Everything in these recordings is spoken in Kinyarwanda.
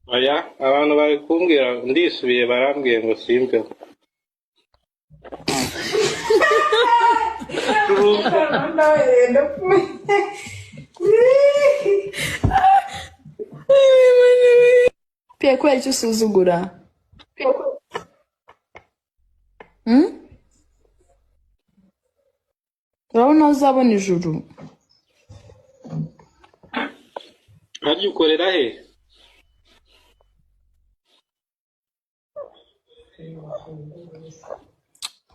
Oya, abantu bari kumbwira ndisubiye, barambwiye ngo simbeho. Pierre, kubera icyo usuzugura? Hmm? Urabona aho uzabona ijuru? Harya ukorera he?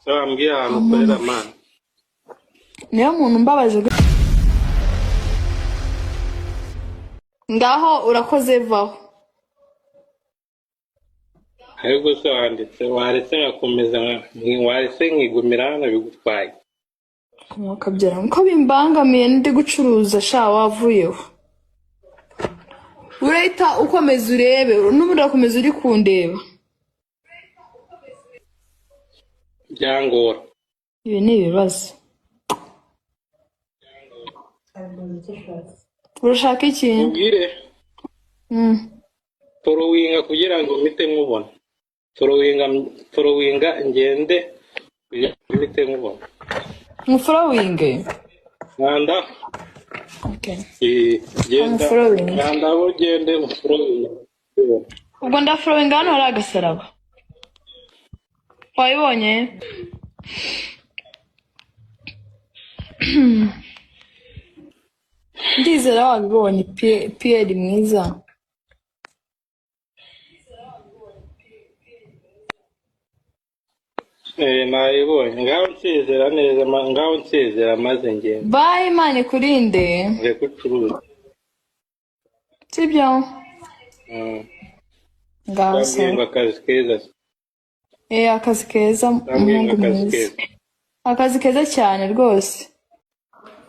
Se wambwiye ahantu ukorera, man? Niyo muntu mbabaje. Ngaho urakoze, vaho. Ariko se wanditse, waretse nkakomeza, waretse nkigumira hano, bigutwaye? Mwakabyara ko bimbangamiye, ndi gucuruza sha. Wavuyeho, urahita ukomeza urebe, n'ubundi urakomeza uri kundeba. Byangora. Ibi ni ibibazo. Urashaka iki? Ubwire. Forowinga kugira ngo mpite nkubona. Forowinga, forowinga, ngende kugira ngo mpite nkubona. Muforowinge? Nkanda. Okay. Genda. Umuforowinge. Nkanda aho, ugende umuforowinga. Ubwo ndaforowinga hano hari agasaraba, wabibonye? Ndizera wabibonye, Pierre mwiza. Nayibonye. Ngaho nsezera neza, ngaho nsezera maze ngende. Bye, Imana ikurinde. Reka ucuruze. Sibyo? Ngaho. Bambwiye Sawa. ngo akazi keza. Akazi keza. Bambwiye ngo Umuhungu akazi mwiza. keza. Akazi keza cyane rwose.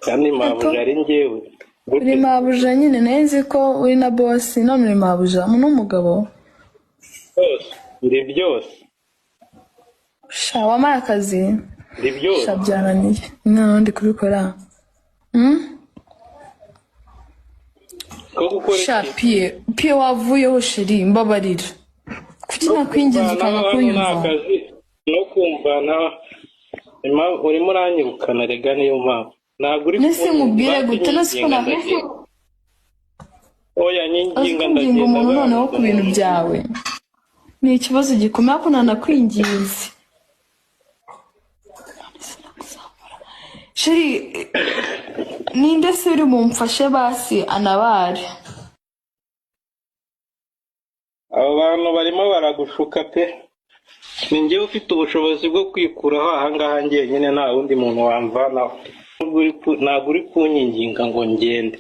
Kandi mabuja ari njyewe. Uri Gute? Mabuja nyine, nari nzi ko uri na bosi, none uri mabuja n'umugabo. Byose, ndi byose. Sha, wampaye akazi. Ndi byose. Sha, byananiye, noneho ndi kubikora. Ko gukora Sha. iki? Piye, piye, wavuyeho chéri, mbabarira. Kuki nakwinginze ukanga Kuvanaho hano ni kunyumva? akazi no kumvana. Urimo uranyirukana rega, niyo mpamvu ntabwo uri Nese nkubwire gute? Nese ko nyinginga ndagenda. Oya, uzi nyinginga kwinginga ndagenda. umuntu noneho ku bintu byawe ni ikibazo gikomeye, ariko nanakwinginze. Chéri, ninde se uri bumfashe basi anabare? Abo bantu barimo baragushuka pe. Ni njyewe ufite ubushobozi bwo kwikuraho ahangaha njyenyine, nta wundi muntu wamvanaho. Ntabwo uri kunyinginga ngo ngende.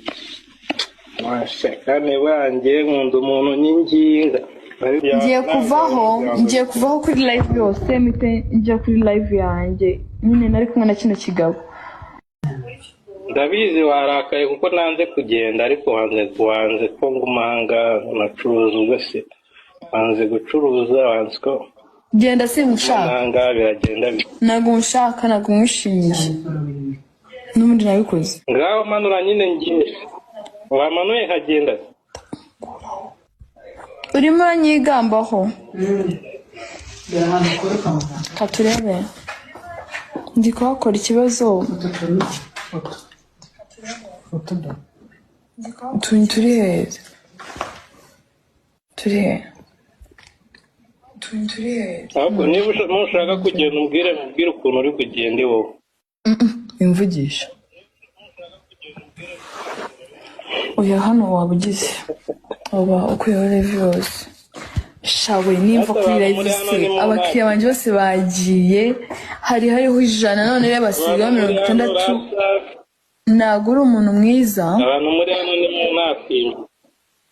Masha, kandi banjye nkunda umuntu nyinginga. Ngiye kuvaho, ngiye kuvaho kuri live yose, mpite njya kuri live yanjye nyine nari kumwe na kino kigabo. Ndabizi warakaye kuko nanze kugenda, ariko wanze ko nguma ahangaha nacuruza. Ubwo se wanze gucuruza, wanze ko Genda, singushaka. ahangaha biragenda bite? Ntabwo nshaka, ntabwo nkwishimiye, n'ubundi nabikoze. Ngaho manura nyine, ngiye, wamanuye nkagenda. Urimo uranyigambaho. Ka turebe, ndi kuhakora ikibazo. Turi he? Turi he? Turi he? Ahubwo niba nushaka kugenda umbwire, mubwire ukuntu uri kugenda wowe. Imvugisha oya, hano waba ugize uba ukuyeho live yose shawe. Nimva Hato kuri abantu live muri hano se ni mu abakiriya banjye bose bagiye, hari hariho 100, none rero basigaho Abantu mirongo muri hano itandatu. rasa. Ntabwo uri umuntu mwiza. Abantu muri hano ni mu napinga.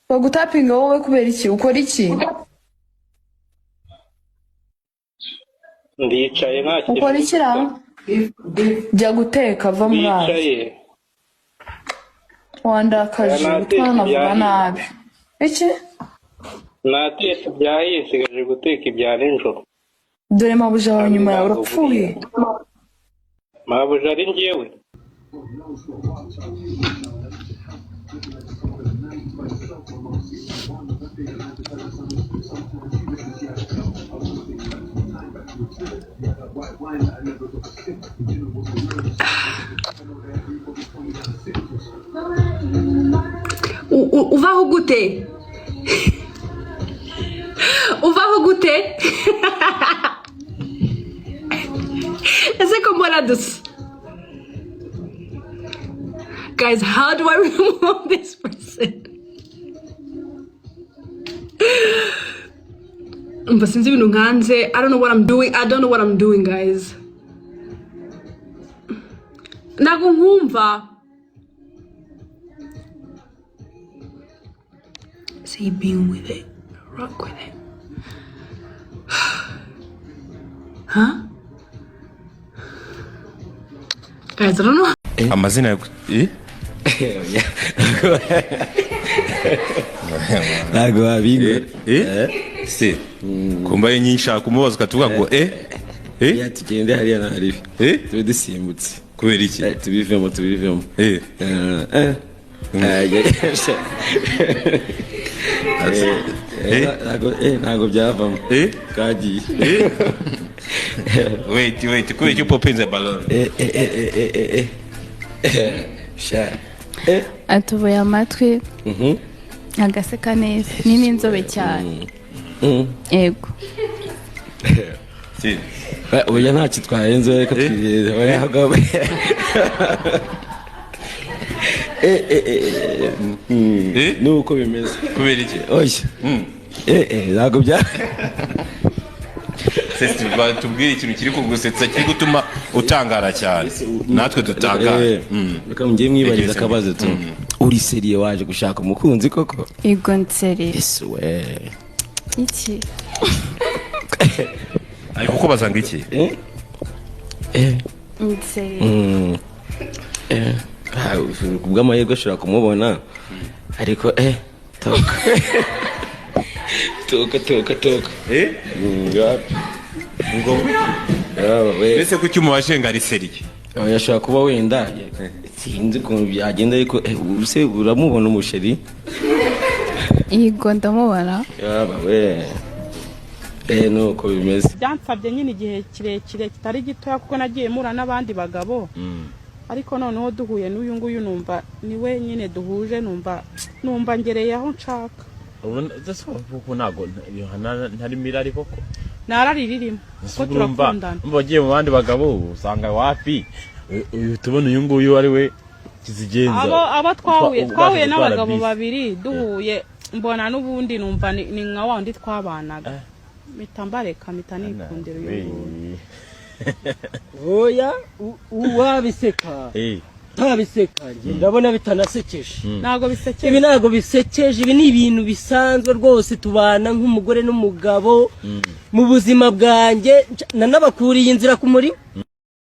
Bagutapinga wowe kubera iki? Ukora iki? Ndicaye, nta kintu. Ukora iki ra? Jya guteka, va muri ayo. Ndicaye. Wandakaje. Aya, Gutuma natetse navuga ibyahiye. nabi iki? Natetse ibyahiye, nsigaje guteka ibya nijoro. Dore mabuja wawe nyuma yawe, urapfuye. Mabuja ari njyewe. Uvaho gute? Uvaho gute? Ese ko mbona dusa. Guys, how do I remove this person? Umva, sinzi ibintu nkanze. I don't know what I'm doing. I don't know what I'm doing, guys. Ntabwo nkumva. See, being with it, rock with it. Huh? Guys, I don't know. Amazina ya eh? Ntabwo wabigura. Eh? Se kumba ari nyinshi kumubaza ukatuvuga ngo eh eh. Ya, tugende hariya na hariya. Eh? Tube dusimbutse. Kubera iki? Tubivemo, tubivemo. Eh. Eh, eh. Eh? Ntabwo byavamo. Eh? Twagiye. Eh? Wait, wait, kubera iki upopinze balloon? Eh, eh, eh, eh, eh, eh, sha eh. Atubuye amatwi, agaseka neza, ni n'inzobe cyane. Yego. Si. Oya, ntacyo twarenze, reka twirinde. Oya, ahubwo- Eh, eh, eh, Eh? Ni uko bimeze. Kubera iki? Oya. Eh, eh, ntabwo bya Se tubwire ikintu kiri kugusetsa, kiri gutuma utangara cyane, natwe dutangara. Reka mujye mwibariza Egeze. akabazo tu. Uri sérieux, waje gushaka umukunzi koko? Yego, nseri. Yesu we! Iki? Ari kukubaza ngo iki? Eh eh. Nseri. Eh, ah, kubw'amahirwe ashobora kumubona, ariko eh, toka toka toka toka. Eh? Wapi. Ngo? Yaba we. Mbese kuki umubajije ngo ari sérieux? Oya, ashobora kuba wenda sinzi ukuntu byagenda, ariko ubuse uramubona umusheri? Yego, ndamubona. Yaba we, eh, nuko bimeze. Byansabye nyine igihe kirekire kitari gitoya, kuko nagiye mpura n'abandi bagabo, ariko noneho duhuye n'uyu nguyu numva ni we nyine duhuje, numva ngereye aho nshaka. Kuko ntabwo ntarimo irari koko. Ntarari ririmo kuko Urumva, turakundana. Urumva wagiye mu bandi bagabo usanga wapi, uhita ubona uyu nguyu ari we kizigenza. Abo twahuye, Ubasha twahuye gutwara n'abagabo bisi. babiri, duhuye mbona n'ubundi numva ni nka wa wundi twabanaga, mpita mbareka, mpita nikundira uyu nguyu. Oya, uwabiseka utabiseka, njye ndabona bitanasekeje. Ntabwo bisekeje. Ibi ntabwo bisekeje, ibi ni ibintu bisanzwe rwose, tubana nk'umugore n'umugabo mu buzima bwanjye, nanabakuriye inzira ku murima.